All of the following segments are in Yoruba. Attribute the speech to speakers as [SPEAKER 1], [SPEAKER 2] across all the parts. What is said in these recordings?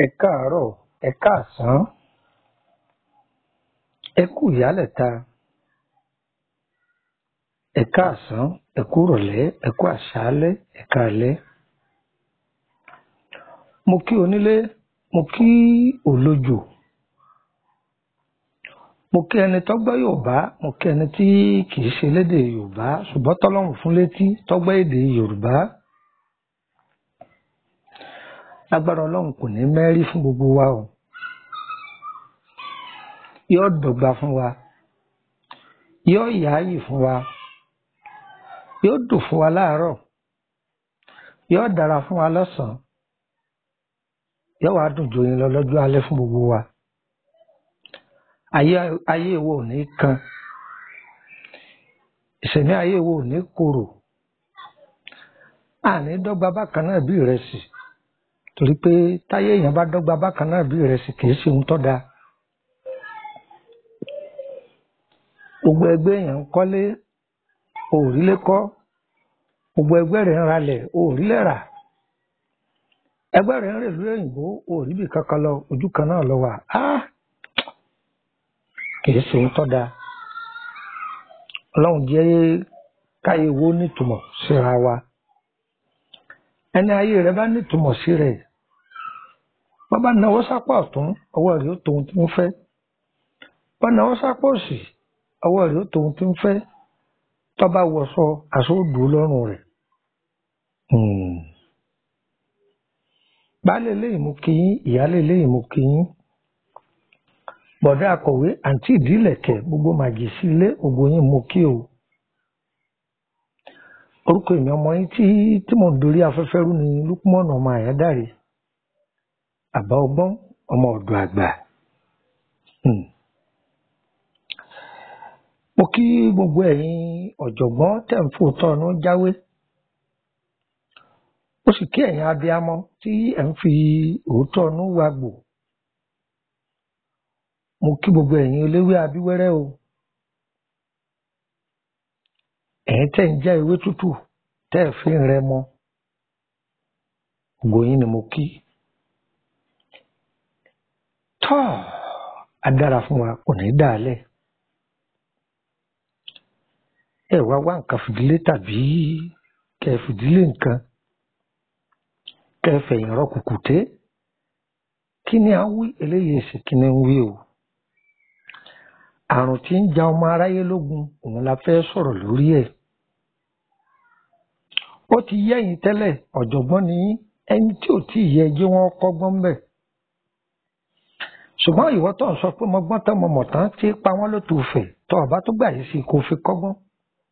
[SPEAKER 1] Ẹ káàárọ̀, ẹ káàsán, ẹ kú ìyálẹ̀ta, ẹ káàsán, ẹ kú ìrọ̀lẹ́, ẹ kú àṣálẹ́, ẹ káalẹ́. Mo kí onílé, mo kí òlojò, mo kí ẹni tó gbọ́ Yorùbá, mo kí ẹni tí kìí ṣe lédè Yorùbá ṣùgbọ́n tọ́lọ́run fún létí tó gbọ́ èdè Yorùbá. Agbára Ọlọ́run kò ní mẹ́rí fún gbogbo wa o. Yóò dọ́gba fún wa, yóò yááyì fún wa, yóò dùn fún wa láàárọ̀, yóò dára fún wa lọ́sàn-án, yóò wá dùn joyin lọ lọ́jọ́ alẹ́ fún gbogbo wa. Ayé wo ò ní kan, ìṣẹ̀mí ayé wo ò ní korò, àní dọ́gba bákan náà bí ìrẹsì, torí pé táyé èèyàn bá dọ́gba bákan náà bí ìrẹsì kì í ṣe ohun tó dáa. Gbogbo ẹgbẹ́ èèyàn ń kọ́lé, òrílé kọ́, gbogbo ẹgbẹ́ rẹ̀ ń ralẹ̀, òrílé rà, ẹgbẹ́ rẹ̀ ń rèlú òyìnbó, òríbì kankan lọ, ojú kan náà lọ wà. Kì í ṣe ohun tó dáa. Ọlọ́run jẹ́ káyé wo nítumọ̀ síra wa. Ẹni ayé rẹ̀ bá nítumọ̀ sí rẹ̀, bọ́ bá nawọ́ sápá ọ̀tún, ọwọ́ rẹ̀ ó tó ohun tí ń fẹ́. Bọ́ nawọ́ sápá òsì, ọwọ́ rẹ̀ ó tó ohun tí ń fẹ́. Tó bá wọṣọ, aṣọ ó dùn lọ́rùn rẹ̀. Baálé eléyìí mo kí yín, ìyáálé eléyìí mo kí yín. Bọ̀dá akọ̀wé, àǹtí ìdílẹ̀kẹ̀, gbogbo màjèsí ilé, gbogbo yín mo kí o. Orúkọ èmi ọmọ yín tí mò ń dorí afẹ́fẹ́ rú ni Lúkúmọ̀nù ọmọ Àyándàrè, àbá ọgbọ́n, ọmọ ọ̀dọ̀ àgbà. Mo kí gbogbo ẹ̀yin ọ̀jọ̀gbọ́n tẹ̀ ń fòótọ́ ọ̀nà jáwé. Mo sì kí ẹ̀yin abiyamọ tí ẹ̀ ń fi òótọ́ ọ̀nà wagbò. Mo kí gbogbo ẹ̀yin eléwé abíwẹ́rẹ́ o. Ẹ̀yin tẹ́ ń já ewé tútù tẹ́ ẹ̀ fi ń rẹ mọ. Gbogbo yín ni mo kí. Tọ́ a dára fún wa, kò ní dàálẹ̀. Ẹ wá wá nǹkan fìdílé tàbí kẹ́ ẹ fìdílé nǹkan, kẹ́ ẹ fẹ̀yìn rọ kùkùté. Kí ni à ń wí? Eléyìí sì kí ni ń wí o. Àrùn tí ń ja ọmọ aráyé lógun, òun la fẹ́ sọ̀rọ̀ lórí ẹ̀. Ó ti yé ẹ̀yin tẹ́lẹ̀, ọ̀jọ̀gbọ́n ni yín, ẹni tí ò tí ì yẹ jẹ́ wọ́n kọ́gbọ́n ńbẹ̀. Ṣùgbọ́n ìwọ tó ń sọ pé mo gbọ́n tán mo mọ̀ tán tí pa wọ́n ló tó fẹ̀, tó ọ̀bá tó gbà yìí sí kó fi kọ́gbọ́n,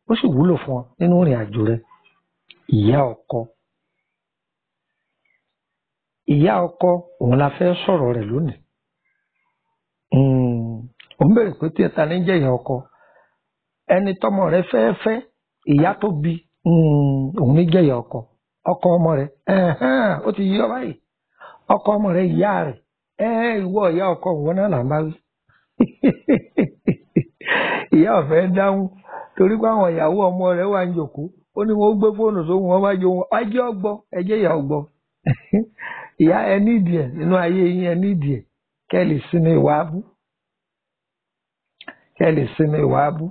[SPEAKER 1] ó sì wúlò fún ọ nínú ìrìn àjò rẹ. Ìyá ọkọ. Ìyá ọkọ, òun la fẹ́ sọ̀rọ̀ rẹ̀ lónìí. Ò ń bèrè pé tí ta ní jẹ́ ìyá ọkọ. Ẹni tọ́mọ rẹ̀ fẹ́ fẹ́, ìyá tó bí, òun ní jẹ́ ìyá ọkọ. Ọkọ ọmọ rẹ̀, ó ti yí ọ báyìí. Ọkọ ọmọ rẹ̀, ìyá rẹ̀, ìwọ ìyá ọkọ, ìwọ náà là ń bá wí. Ìyá ọ̀fẹ́ dáhùn torí pé àwọn ìyàwó ọmọ rẹ̀ wà ń jòkó. Ó ní wọn ó gbé fóònù sóhun, wọn bá jó wọn. Ẹjẹ́ ọgbọ́, ẹjẹ́ ìyá ọgbọ́. Ìyá ẹ nídìí ẹ̀ nínú ayé yín, ẹ nídìí ẹ̀ kẹ́ ẹ lè sinmi ìwà abú. Kẹ́ ẹ lè sinmi ìwà abú.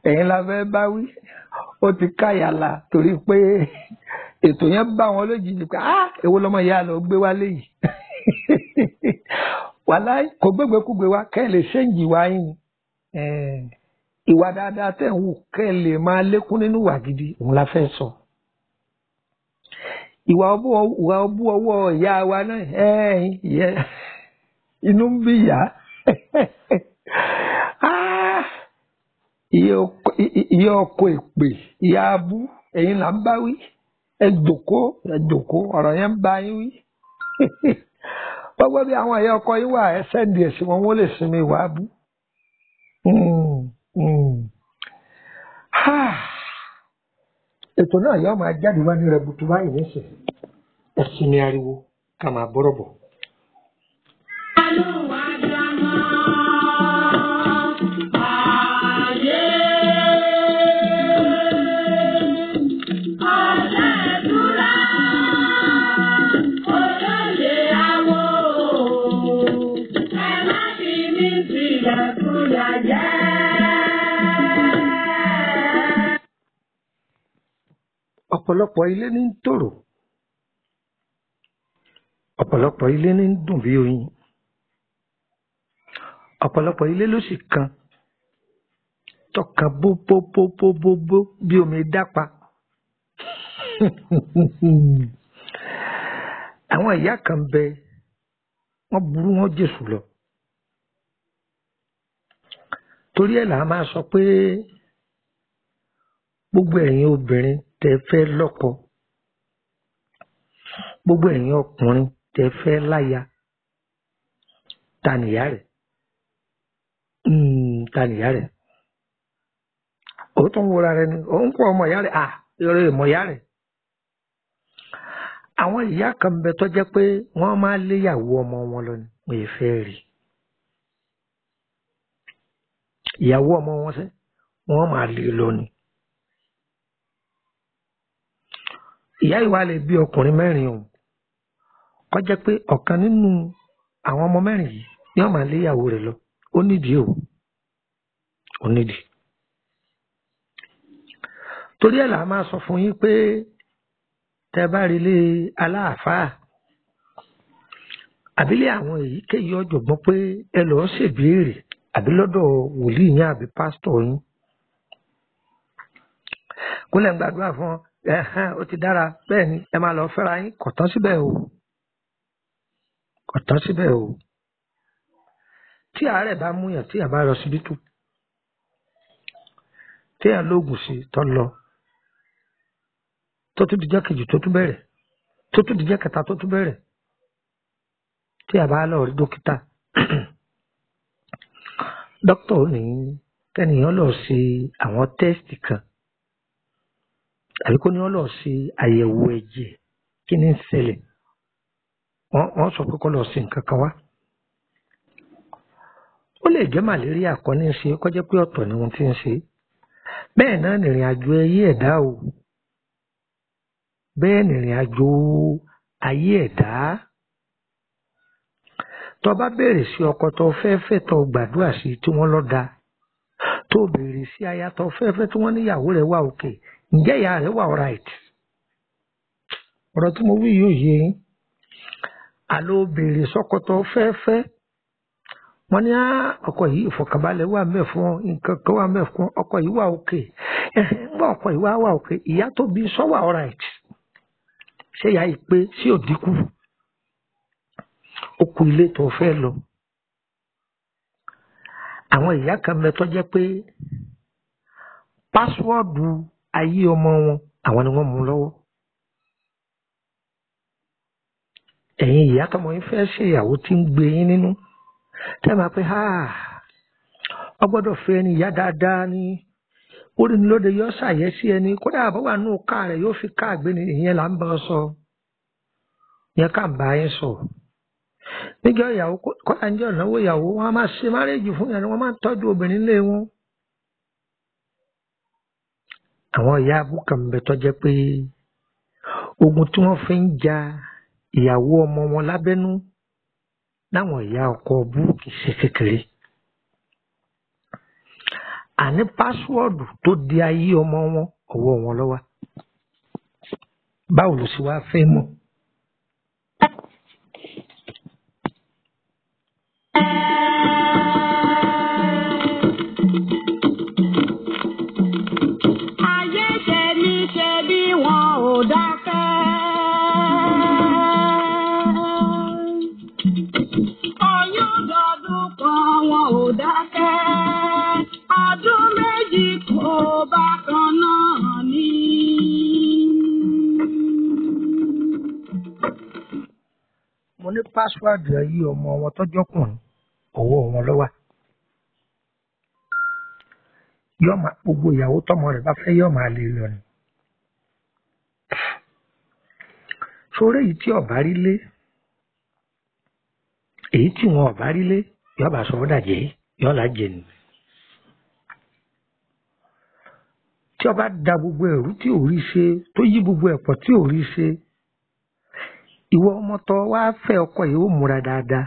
[SPEAKER 1] Ẹ̀yin la fẹ́ bá wí. Ó ti káyàlà torí pé ètò yẹn bá wọn lójijì pé èwo lọmọ ìyá lọ gbé wálé yìí. Wàláì kò gbégbékúgbé wa, kẹ́ ẹ lè ṣéǹjì wá yín. Ìwà dáadáa tẹ̀ ń wù kẹ́ ẹ lè máa lékún nínú ìwà gidi òun la fẹ́ sọ. Ìwà ọbú ọwọ́ ìyá wa náà inú ń bí ìyá. Ìyá ọkọ èpè, ìyá abú, ẹ̀yin là ń bá wí. Ẹ jòkó, ẹ jòkó, ọ̀rọ̀ yẹn ń bá yín wí. Gbogbo bí àwọn ìyá ọkọ yín wà, ẹ sẹ́ndì ẹ̀sìn wọn, wọ́n lè sinmi ìwà abú. Ètò náà yóò máa jáde wá ní rẹbutu báyìí nísìnyí. Ẹ sinmi ariwo ká máa bọ́rọ̀ bọ̀. Ọ̀pọ̀lọpọ̀ ilé ní ń tòrò, ọ̀pọ̀lọpọ̀ ilé ní ń dùn bí oyin, ọ̀pọ̀lọpọ̀ ilé ló sì kan tọkàn bóbóbóbóbó bí omi dápa. Àwọn ìyá kan bẹ, wọ́n burú, wọ́n jésù lọ. Torí ẹ̀ là máa sọ pé gbogbo ẹ̀yin obìnrin tẹ́ fẹ́ lọ́kọ, gbogbo ẹ̀yin ọkùnrin tẹ́ fẹ́ láya, ta nìyá rẹ̀? Ta nìyá rẹ̀? Òun tó ń wọra rẹ̀ ni, òun kọ́ ọmọ ìyá rẹ̀, à eré ìmọ̀ ìyá rẹ̀. Àwọn ìyá kan bẹ tó jẹ́ pé wọ́n máa léyàwó ọmọ wọn lọ ni, wọ́n yìí fẹ́ rí. Ìyàwó ọmọ wọn sẹ́, wọ́n máa lé lọ ni. Ìyá ìwà lè bí ọkùnrin mẹ́rin o, kó jẹ́ pé ọ̀kan nínú àwọn ọmọ mẹ́rin yìí ni wọ́n máa lé ìyàwó rẹ̀ lọ. Ó nídìí o, ó nídìí. Torí ẹ̀ là máa sọ fún yín pé tẹ́ bá rí ilé aláàfáà àbílẹ̀ àwọn èyíkéyìí ọ̀jọ̀gbọ́n pé ẹ lọ́ọ́ ṣèbéèrè àbí lọ́dọ̀ wòlíì yín àbí pásítọ̀ yín. Kúnlẹ̀ ń gbàdúrà fún ọ, ẹ̀hán ó ti dára, bẹ́ẹ̀ ni ẹ máa lọ fẹ́ra yín, kò tán síbẹ̀ o, kò tán síbẹ̀ o. Tí àárẹ̀ bá múyàn, tí àbá lọ síbítù, tí à lóògùn sí tó lọ, tó tún dijọ́ kejì tó tún bẹ̀rẹ̀, tó tún dijọ́ kẹta tó tún bẹ̀rẹ̀, tí àbá lọ rí dókítà, dókítà ò ní kẹ́nìyàn lọ ṣe àwọn tẹ́sítì kan, àbí kó ní wọ́n lọ ṣe àyẹ̀wò ẹ̀jẹ̀, kí ni ń ṣẹlẹ̀. Wọ́n sọ pé kó lọ ṣe nǹkan kan wá. Ó lè jẹ́ màlẹ́ríà kọ́ ní í ṣe, kó jẹ́ pé ọ̀tọ̀ ni wọ́n ti ń ṣe. Bẹ́ẹ̀ náà nìrìn àjò ayé ẹ̀dá o. Bẹ́ẹ̀ nìrìn àjò ayé ẹ̀dá. Tó bá béèrè sí ọkọ tó fẹ́ fẹ́ tó gbàdúrà sí tí wọ́n lọ da, tó béèrè sí aya tó fẹ́ fẹ́ tí wọ́n níyàwó rẹ̀ wà òkè, ǹjẹ́ ìyá rẹ̀ wà alright? Ọ̀rọ̀ tí mo wí yóò yé yín. Àlọ́ béèrè sọ́kọ tó fẹ́ fẹ́, wọ́n ní ọkọ yìí ìfọ̀kànbalẹ̀ wà mẹ́ fún ọ, nǹkan kan wà mẹ́ fún ọ, ọkọ yìí wà òkè. Ńgbà ọkọ yìí wà òkè, ìyá tó bí sọ wà alright. Ṣé ìyá yìí pé sí òdínkù? Ó kú ilé tó fẹ́ lọ. Àwọn ìyá kan bẹ tó jẹ́ pé pásíwọ́ọ̀dù ayé ọmọ wọn, àwọn ni wọ́n mú lọ́wọ́. Ẹ̀yin ìyá tọmọ yín fẹ́ ṣe ìyàwó tí ń gbé yín nínú, tẹ́ máa pé ha, ọ gbọ́dọ̀ fẹ́ ẹni ìyá dáadáa ni, orí ni lóde yóò ṣàyẹ́sí ẹni, kódà àbọ̀wà nù ká rẹ̀ yóò fi ká gbé ni, ìyẹn là ń bá ọ sọ, ìyẹn ká ń bá yín sọ. Níjọ́ ìyàwó, kódà níjọ́ ìnáwó ìyàwó, wọ́n á máa ṣe márèjì fún ìyàwó, wọ́n máa ń tọ́jú obìnrin lé wọn. Àwọn ìyá abúkà ń bẹ tó jẹ́ pé ogun tí wọ́n fi ń ja ìyàwó ọmọ wọn lábẹ́nú láwọn ìyá ọkọ bú kì í ṣe kékeré. Àní pásíwọ́ọ̀dù tó di ayé ọmọ wọn, ọwọ́ wọn ló wà. Báwo ló ṣe wá fẹ́ mọ̀? pásíwáàdì ayé ọmọ wọn tọ́jọ́kùnrin ọwọ́ wọn ló wà. Gbogbo ìyàwó tọmọ rẹ̀ bá fẹ́ yóò máa lè lọ ni. Sórí èyí tí ọba rí lé, èyí tí wọn ọba rí lé, yóò bá sọ ọ́ dàjẹ́, yóò là jẹ ni. Tí ọba da gbogbo ẹ̀rú tí ò rí ṣe, tó yí gbogbo ẹ̀pọ̀ tí ò rí ṣe, ìwọ ọmọ tó wá fẹ́ ọkọ yìí ó múra dáadáa.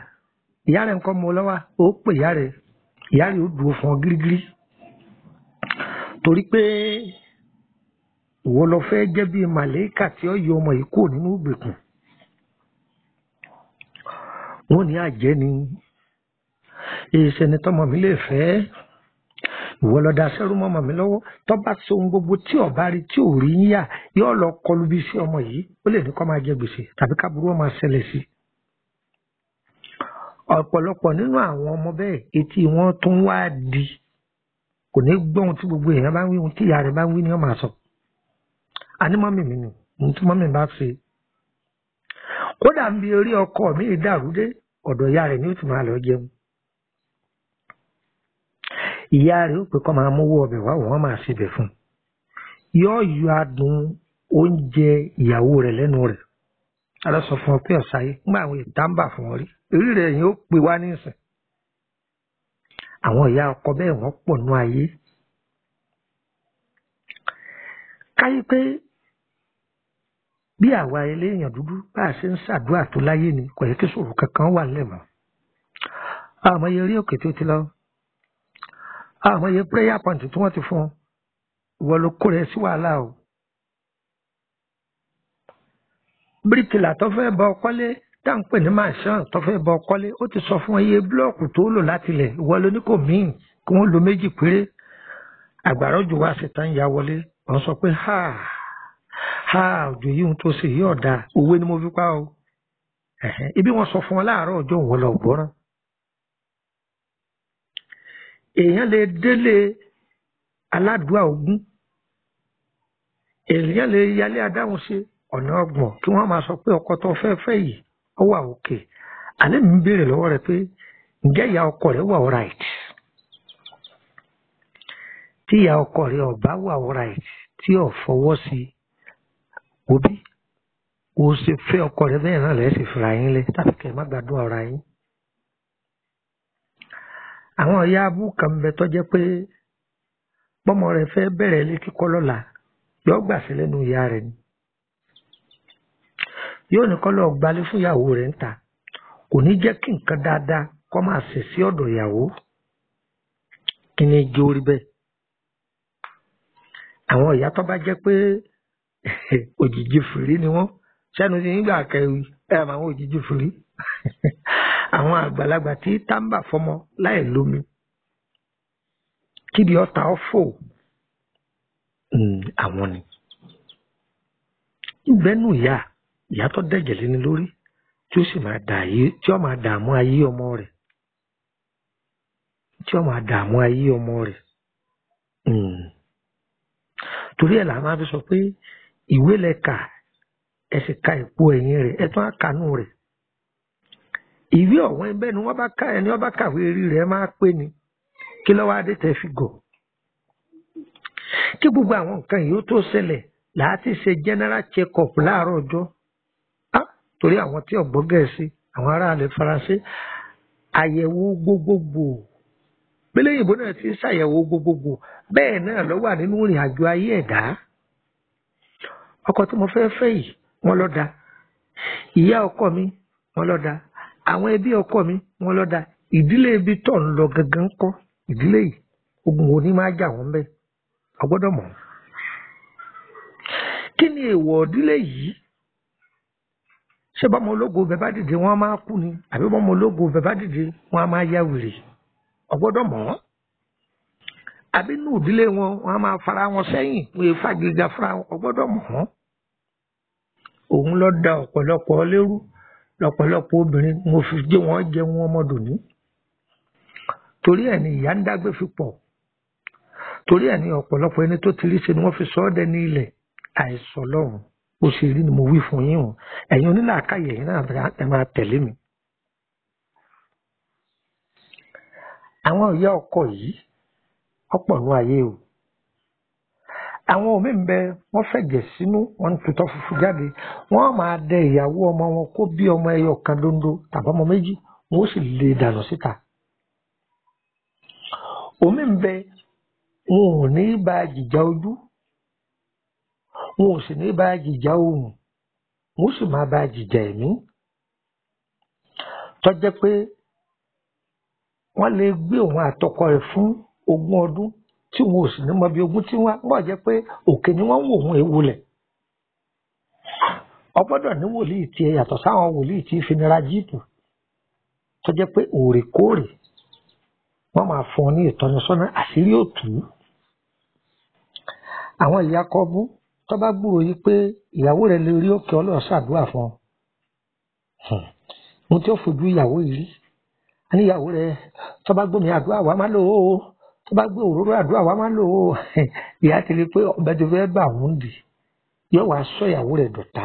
[SPEAKER 1] Ìyá rẹ̀ nǹkan mọ lọ́wọ́, ó pè ìyá rẹ̀, ìyá rẹ̀ ó dúró fún ọ gírígírí. Torí pé ìwọ lọ fẹ́ jẹ́ bíi màlẹ́kà tí ó yọ ọmọ yìí kúrò nínú ìgbèkùn. Wọ́n ní àjẹ́ ni, èsì ẹni tọmọ mi lè fẹ́. Ìwọ lọ da sẹ́rú mọ́mọ́ mi lọ́wọ́. Tó bá ṣe ohun gbogbo tí ọba rí tí ò rí ń yà, yóò lọ kọlu bí sí ọmọ yìí. Ó lè ní kó máa jẹ gbèsè tàbí káburú ó máa ṣẹlẹ̀ sí i. Ọ̀pọ̀lọpọ̀ nínú àwọn ọmọ bẹ́ẹ̀ etí wọn tún wá di. Kò ní gbọ́ ohun tí gbogbo èèyàn bá ń wí, ohun tí ìyá rẹ̀ bá ń wí ni wọ́n máa sọ. Àní mọ́mì mi ni, ohun tí mọ́mì bá ṣe. Kódà ń bi orí ọkọ mi dàrú dé, ọ̀dọ̀ ìyá rẹ̀ ni ó ti máa lọ jẹun. Ìyá rẹ̀ ó pé kó máa mówó ọbẹ̀ wá, wọ́n máa ṣe bẹ̀ fún un. Yóò yọ adùn oúnjẹ ìyàwó rẹ̀ lẹ́nu rẹ̀. Alọ́ sọ fún ọ pé ọ̀sáyé, nígbà àwọn ìtàǹbà fún ọ rí. Orí rẹ̀ yóò pè wá nísìn. Àwọn ìyá ọkọ bẹ́ẹ̀ wọ́n pọ̀ nú ayé. Káyé pé bí àwa eléèyàn dúdú bá a ṣe ń ṣàdúrà tó láyé ni, kò yẹ kí ṣòro kankan wà nílẹ̀ mọ́. Àmọ́ iye orí òkè tó ti lọ. Àmọ́ iye prayer point tí wọ́n ti fún ọ. Ìwọ ló kó rẹ sí wàhálà o. Bíríkìlà tó fẹ́ bọ kọ́lé tá ń pè ní mansion tó fẹ́ bọ kọ́lé, ó ti sọ fún iye búlọ́ọ̀kù tó lò láti lẹ̀. Ìwọ ló ní kò míì kí wọ́n lo méjì péré. Àgbàrá òjò wá sí tán ya wọlé. Wọ́n sọ pé ha ha òjò yìí ń tó ṣe yìí ọ̀dà. Òwe ni mo fi pa o. Ibi wọ́n sọ fún ọ láàárọ̀ ọjọ́ òun lọ gbọ́ràn. Èèyàn lè délé aládùá ogún. Èèyàn lè yálé adáhùn ṣe ọ̀nà ọgbọ̀n kí wọ́n máa sọ pé ọkọ tó fẹ́ fẹ́ yìí ó wà òkè. Àlẹ́ mi ń béèrè lọ́wọ́ rẹ pé ǹjẹ́ ìyá ọkọ rẹ wà alright? Tí ìyá ọkọ rẹ ò bá wà alright, tí ò fọwọ́ sí òbí, o ṣe fẹ́ ọkọ rẹ bẹ́ẹ̀ náà lẹ́sìn fúnra yín lé tàbí kẹ́ ẹ má gbádùn ara yín. Àwọn ìyá abú kan bẹ tó jẹ́ pé bọ́mọ rẹ̀ fẹ́ bẹ̀rẹ̀ ilé kíkọ́ lọ́la, yóò gbà sí lẹ́nu ìyá rẹ̀ ni. Yóò ní kó lọ gbalé fún ìyàwó rẹ̀ ń ta. Kò ní jẹ́ kí nǹkan dáadáa kó máa ṣe sí ọ̀dọ̀ ìyàwó. Kí ni ijó rí bẹ́ẹ̀? Àwọn ìyá tó bá jẹ́ pé òjìji fìrí ni wọ́n. Sẹ́nu ti nígbà kẹwì ẹ̀ àwọn òjìji fìrí. Àwọn àgbàlagbà tí táǹbà fọmọ láì lómi. Kíbi ọ̀tá ọ̀fọ̀ àwọn ni. Ìgbẹ́nu ìyá, ìyá tó dẹ̀jẹ̀ léni lórí tí ó sì máa dà ayé, tí ó máa dààmú ayé ọmọ rẹ̀. Tí ó máa dààmú ayé ọmọ rẹ̀. Torí ẹ̀ là máa fi sọ pé ìwé lẹ kà, ẹ sì ka ìpo ẹ̀yìn rẹ̀, ẹ tún á kànú rẹ̀. Ìwé ọ̀wọ́n ẹgbẹ́ ni wọ́n bá ká ẹni wọ́n bá kàwé rí rẹ̀ máa pé ni. Kí ló wá dé tẹ́ fi gọ̀? Kí gbogbo àwọn nǹkan yìí ó tó ṣẹlẹ̀ láti ṣe general check up láàárọ̀ ọjọ́. Torí àwọn tí ò gbọ́ Gẹ̀ẹ́sì, àwọn aráàlú Faransé, àyẹ̀wò gbogbogbò. Bílẹ̀ òyìnbó náà ti ń ṣàyẹ̀wò gbogbogbò. Bẹ́ẹ̀ náà ló wà nínú ìrìn àjò ayé ẹ̀dá. Ọkọ tí mo fẹ́ fẹ́ yìí, wọ́n ló da. Ìyá ọkọ mi, wọ́n ló da. Àwọn ẹbí ọkọ mi, wọ́n ló da. Ìdílé ibi tó ń lọ gangan kọ́. Ìdílé yìí, ogun wo ni máa jà wọ́n bẹ́ẹ̀? O gbọ́dọ̀ mọ̀. Kí ni èèwọ̀ ìdílé yìí? Ṣé bọ́mọ ológo bẹ́ẹ̀ bá dìde wọ́n máa kú ni? Àbí bọ́mọ ológo bẹ́ẹ̀ bá dìde wọ́n á máa ya wèrè? O gbọ́dọ̀ mọ̀. Àbí inú ìdílé wọn, wọ́n á máa fara wọn sẹ́yìn, wọ́n yẹ fàgíga fara wọn. O gbọ́dọ̀ mọ̀. Òun ló da ọ̀pọ̀lọpọ̀ lérú, lọ́pọ̀lọpọ̀ obìnrin mo fi jẹ́ wọ́n jẹun ọmọ dòní. Torí ẹ̀ ni ìyá ń dágbé fi pọ̀. Torí ẹ̀ ni ọ̀pọ̀lọpọ̀ ẹni tó ti rí ṣe ni wọ́n fi sọ ọ́ dẹni ilẹ̀. Àìsàn lọ́run. Bó ṣe rí ni mo wí fún yín o. Ẹ̀yin onílàákàyè ẹ̀yin náà ẹ máa tẹ̀lé mi. Àwọn ìyá ọkọ yìí ọ̀pọ̀ nú ayé o. Àwọn òmíì ń bẹ, wọ́n fẹ̀jẹ̀ sínú, wọ́n ń tutọ́ funfun jáde, wọ́n máa dẹ ìyàwó ọmọ wọn kó bí ọmọ ẹyọ kan dondo tàbí ọmọ méjì, wọ́n ó sì lè dànù síta. Òmíì ń bẹ, wọn ò ní bá jìjà ojú, wọn ò sì ní bá jìjà ohùn, wọn ó sì máa bá jìjà ẹ̀mí. Tó jẹ́ pé wọ́n lè gbé òun àtọkọ rẹ̀ fún ogún ọdún tí wọn ò sì ní mọ bí ogún tí wọn bọ̀ jẹ́ pé òkè ni wọ́n ń wò wọ́n ewu lẹ̀. Ọ gbọ́dọ̀ ní wòlíì tiẹ̀ yàtọ̀ sáwọn wòlíì tí finira jíìpù tó jẹ́ pé òrèkóòrè wọ́n máa fún ọ ní ìtọ́nisọ́nà àṣírí òtú. Àwọn ìyá kọ́bú tó bá gbúrò yìí pé ìyàwó rẹ̀ lè rí òkè Ọlọ́run ṣàdúrà fún ọ. Ohun tí ó fojú ìyàwó yìí rí, a ní ìyàwó rẹ̀ tó bá gbómi àdúrà wá máa lò ó, tó bá gbé òróró àdúrà wá máa lò ó. Ìyá ti rí i pé ọbẹ̀ tó fẹ́ bà wọ́n dì, yóò wá sọ ìyàwó rẹ̀ dọ̀tá.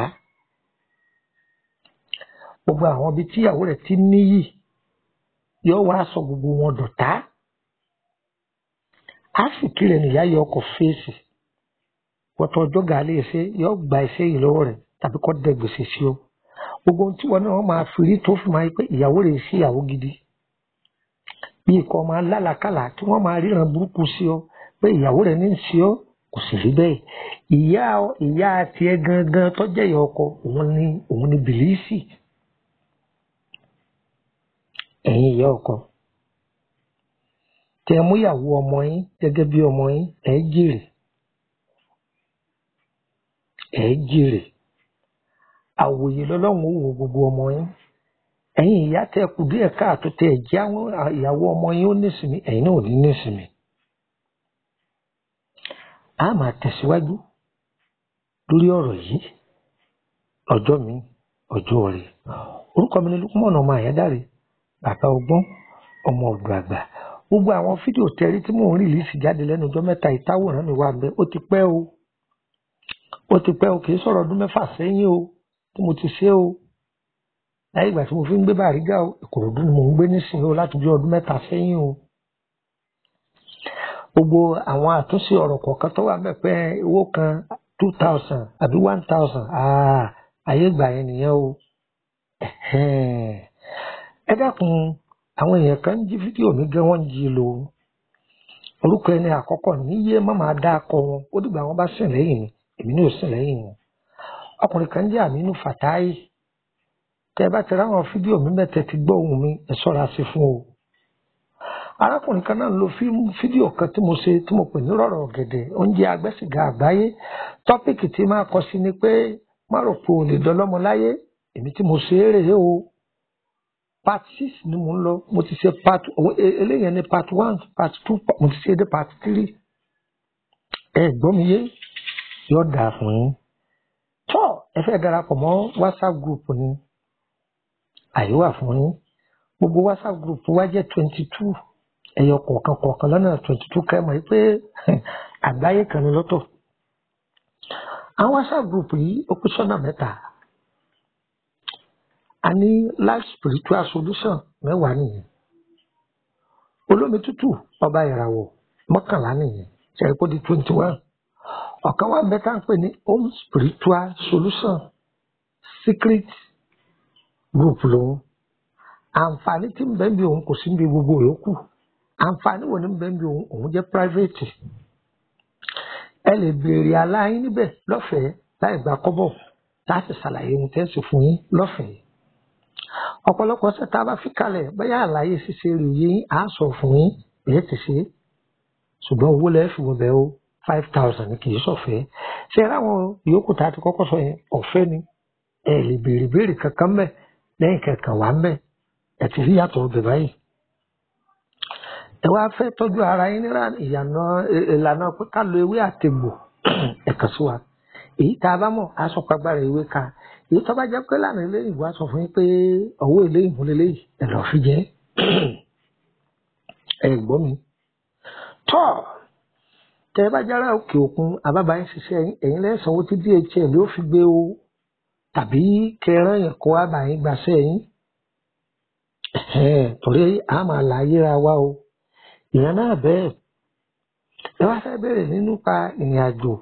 [SPEAKER 1] Gbogbo àwọn ibi tí ìyàwó rẹ̀ ti níyì, yóò wá sọ gbogbo wọn dọ̀tá. Àsìkí rẹ̀ nìyá yọ ọkọ̀ fèsì. Wọ́tọ̀ ọjọ́ gàálé iṣẹ́ yóò gba iṣẹ́ yìí lọ́wọ́ rẹ̀ tàbí kó dẹ gbèsè sí ọ. Gbogbo ohun tí wọn náà máa fi rí tó fi máa yí pé ìyàwó rẹ̀ sí ìyàwó gidi. Bí ikọ̀ máa lálàkàlà tí wọ́n máa ríran burúkú sí ọ pé ìyàwó rẹ̀ ní í sí ọ, kò sì rí bẹ́ẹ̀. Ìyá tiẹ̀ gangan tó jẹ́ ìyá ọkọ, òun ni bìlísì. Ẹ̀yin ìyá ọkọ, tẹ mú ìyàwó ọmọ yín gẹ́gẹ́ bí ọmọ yín, ẹ jèrè. Ẹ jèrè. Àwòyè lọ́lọ́run ó wo gbogbo ọmọ yín. Ẹ̀yin ìyá tẹ kù díẹ̀ káàtó tẹ jẹ́ àwọn ìyàwó ọmọ yín ó nísinmi, ẹ̀yin náà ò ní nísinmi. A máa tẹ̀síwájú lórí ọ̀rọ̀ yìí ọjọ́ mi, ọjọ́ rẹ̀. Orúkọ mi ni Lukman ọmọ Àyádáre, bàbá ọgbọ́n, ọmọ ọ̀dọ̀ àgbà. Gbogbo àwọn fídíò tẹrí tí mò ń rìlíìsì jáde lẹ́nu ọjọ́ mẹ́ta ìtawòrán mi wà bẹ́ẹ̀. Ó ti pẹ́ o. Ó ti pẹ́ o, kì í sọ̀rọ̀ ọdún mẹ́fà sẹ́yìn o tí mo ti ṣe o. Láyé ìgbà tí mo fi ń gbé Bàrígà o, Ìkòròdú ni mò ń gbé nísìnyí o láti bí ọdún mẹ́ta sẹ́yìn o. Gbogbo àwọn àtúnṣe ọ̀rọ̀ kọ̀ọ̀kan tó wà ńbẹ̀ pé owó kan 2000 àbí 1000, ayé ìgbà yẹn nìyẹn o. Ẹ dákun, àwọn èèyàn kan ń jí fídíò mi gan, wọ́n ń jí lò. Orúkọ ẹni àkọ́kọ́ níyé má máa dá akọ wọn, ó dìgbà wọn bá sìn lẹ́yìn mi, èmi náà ò sìn lẹ́yìn wọn. Ọkùnrin kan jẹ́ Aminu Fatai. Tẹ bá ti ráwọn fídíò mi mẹ́tẹ̀ ti gbọ́ ohùn mi, ẹ ṣọ́ra sí fún o. Arákùnrin kan náà lo fídíò kan tí mo ṣe tí mo pè ní rọ̀rọ̀ ọ̀gẹ̀dẹ̀, oúnjẹ agbẹ́sìgà àgbáyé. Tọ́pìkì tí máa kọ sí ni pé má rò pé o lè dọlọ́mọ láyé, èmi tí mo ṣe é rèé o. Part 6 ni mò ń lọ, mo ti ṣe part eléyẹn ní part 1, part 2, mo ti ṣe dé part 3. Ẹ gbọ́ mi yé, yóò dáa fún yín. Tọ́ ẹ fẹ́ darapọ̀ mọ́ WhatsApp group ni, àyè wà fún yín. Gbogbo WhatsApp group wa jẹ́ 22, ẹyọ kọ̀ọ̀kan kọ̀ọ̀kan lọ́nà 22 kẹ́ mọ̀ pé àgbáyé kan ni lọ́tọ̀. Àwọn WhatsApp group yìí ó pín sọ́nà mẹ́ta. A ní Life Spiritual Solution 10 nìyẹn. Olómi tútù ọba ìràwọ̀ 11 nìyẹn. Ṣé ẹ kó di 21? Ọ̀kan wà mẹ́ta ń pè ní Home Spiritual Solution Secret Group lòun. Àǹfààní tí ń bẹ níbi òun kò sí níbi gbogbo yòókù. Àǹfààní wo ni ń bẹ níbi òun? Òun jẹ́ private. Ẹ lè béèrè àlá yín níbẹ̀ lọ́fẹ̀ẹ́ láì gba kọ́bọ̀ láti ṣàlàyé ohun tẹ́ ń ṣe fún yín lọ́fẹ̀ẹ́. Ọ̀pọ̀lọpọ̀ ṣẹ́ tá a bá fi kalẹ̀ bóyá àlàyé ṣíṣe rè yín á sọ fún yín èyí ti ṣe. Ṣùgbọ́n owó lẹ́ẹ̀ fi wọbẹ̀ o, 5000 ni kì í ṣọ̀fẹ́. Ṣé ẹ ráwọn yòókù tá a ti kọ́kọ́ sọ yẹn ọ̀fẹ́ ni? Ẹ lè béèrè béèrè kankan mẹ́ lẹ́yìn kankan wà mẹ́. Ẹ ti rí yàtọ̀ ọbẹ̀ báyìí. Ẹ wá fẹ́ tọ́jú ara yín nílànà ìlànà pé ká lo ewé àtegbò ẹ kàn sí wa. Èyí tá a bá mọ̀ á sọ pé agbára ewé ká. Èyí tó bá jẹ́ pé lànà eléyìí wá sọ fún yín pé ọwọ́ eléyìí mú leléyìí ẹ lọ́ọ́ fi jẹ́. Ẹ gbọ́ mi. Tọ́ tẹ ẹ bá jára òkè òkun àbábá yín ṣiṣẹ́ yín, ẹ̀yin lẹ́sàn owó tí DHL ó fi gbé o tàbí kẹrán yẹn kó wá bá yín gbaṣẹ́ yín. Torí a máa là yíra wa o. Ìyẹn náà bẹ́ẹ̀. Ẹ wá fẹ́ béèrè nínú pa ìrìn àjò.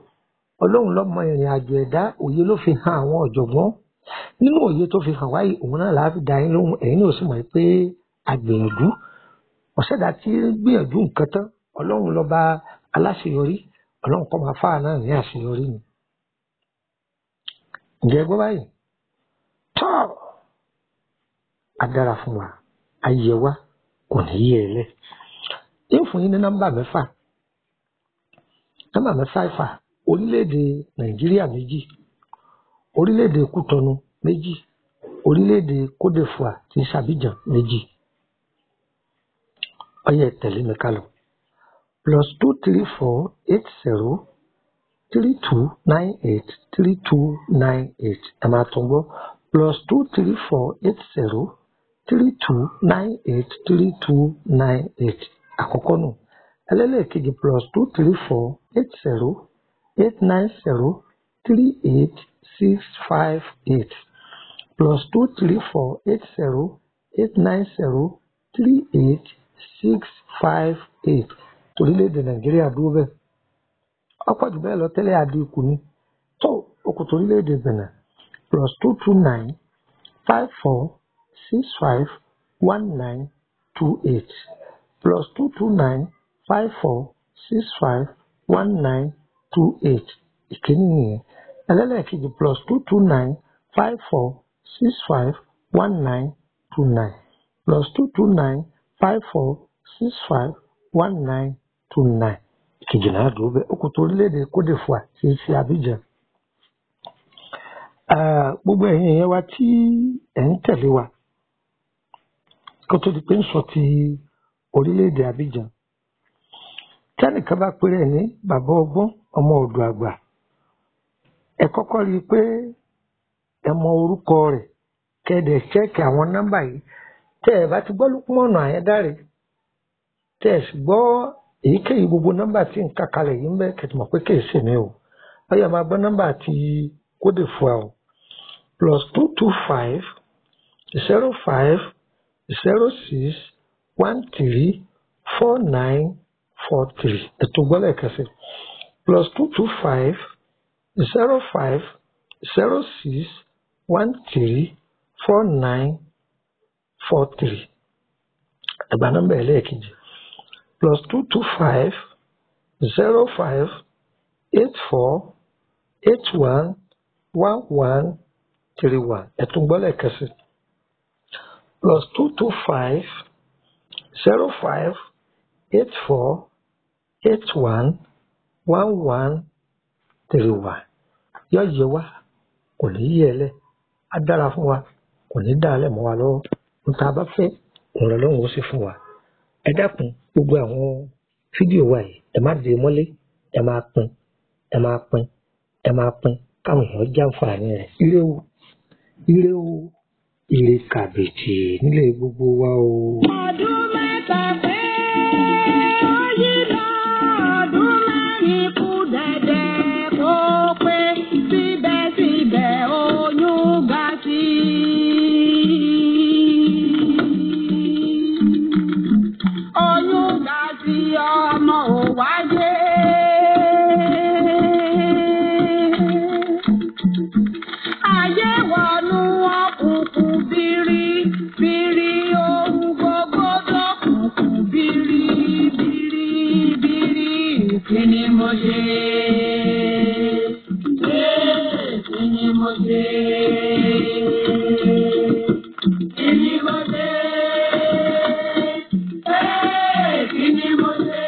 [SPEAKER 1] Ọlọ́run ló mọ ìrìn àjò ẹ̀dá, òye ló fi hàn àwọn ọ̀jọ̀gbọ́n. Nínú òye tó fi hàn wáyé, òun náà làá fi dá yín lóhùn. Ẹ̀yin náà sì mọ̀ pé àgbìyànjú. Ọ̀sẹ̀dá tí ń gbìyànjú nǹkan tán, Ọlọ́run lọ́ba aláṣeyọrí. Ọlọ́run kọ́ máa fáà náà ní àṣeyọrí ni. Ǹjẹ́ ẹ gbọ́ báyìí? Tọ́ a dára fún wa, ayé wa kò ní yé ẹ lẹ̀. Ń fún yín ní nọ́mbà mẹ́fà. Nọ́mbà mẹ́fà ìfà orílẹ̀-èdè Nàìjíríà méjì, orílẹ̀-èdè Kútọ̀nù méjì, orílẹ̀-èdè Kódèfùà tí í ṣàbíjàn méjì. Ó yá ẹ tẹ̀lé mi ká lọ. +234 80 32 98 32 98. Ẹ máa tún gbọ́ +234 80 32 98 32 98. Àkọ́kọ́ nù. Ẹlẹ́lẹ́kejì +234 80 890 38 658. +234 80 890 38 658. Torílẹ̀-èdè Nàìjíríà dúró bẹ́ẹ̀. Ọ̀pọ̀ jù bẹ́ẹ̀ lọ tẹ́lẹ̀ àdínkù ni. Tó okùn torílẹ̀-èdè Benin +229 54 65 19 28. +229 54 65 19 28. Ìkíní nìyẹn. Ẹlẹ́lẹ́kejì +229 54 65 19 29. +229 54 65 19 29. Ìkejì náà dúró bẹ́ẹ̀. Ó kù tó orílẹ̀-èdè Kódèfùà tí í ṣe Abidjan. Gbogbo ẹ̀yin èèyàn wa tí ẹ̀ ń tẹ̀lé wa kó tó di pé ń sọ ti orílẹ̀-èdè Abidjan. Tẹ́nìkan bá pèrè ní bàbá ọgbọ́n ọmọ ọ̀dọ̀ àgbà, ẹ kọ́kọ́ rí i pé ẹ mọ orúkọ rẹ̀ kẹ́ẹ̀dẹ̀ ṣẹ́ẹ̀kì àwọn nọ́mbà yìí. Tẹ́ ẹ bá ti gbọ́ Lúkúmọ̀nù Àyándárè, tẹ́ ẹ sì gbọ́ èyíkéyìí gbogbo nọ́mbà tí ń kà kalẹ̀ yìí ń bẹ, kẹ́tì mọ̀ pé kìí ṣe mi o. Ó yá máa gbọ́ nọ́mbà ti Kódèfùà o. +225 05 06 13 49 43. Ètò gbọ́lẹ̀ kẹsì. +225 05 06 13 49 43. Ẹ̀gbà nọ́mbà ẹlẹ́ẹ̀kejì. +225 05 84 81 11 31. Ẹ̀tún gbọ́lẹ̀ kẹsì. +225 05 84 81 11 31. Yọ yẹ wá, kò ní yẹ ẹ lẹ̀. Á dára fún wa, kò ní dá alẹ́ mọ́ wa lọ́wọ́. Ohun tá a bá fẹ́, òun lọ́lọ́run ó sì fún wa. Ẹ dákun, gbogbo àwọn fídíò wa yìí, ẹ má dé mọ́lé, ẹ máa pín, ẹ máa pín, ẹ máa pín káwọn èèyàn jàǹfààní rẹ̀. Ire o, ire o, ire kàbìtì nílé gbogbo wa o.
[SPEAKER 2] Ọdún mẹ́ta pé ó yí lọ, ọdún mẹ́rin kù dẹ̀dẹ̀ kó pé síbẹ̀síbẹ̀ oyún ga sí i. Oyún ga sí ọmọ ò wáyé. Ayé wọnú òkùnkùn bírí bírí ohun gbogbo dọ́kùnkùn bírí bírí bírí. Kí ni mo ṣe? Kí ni mo ṣe? Kí ni mo ṣe? Kí ni mo ṣe?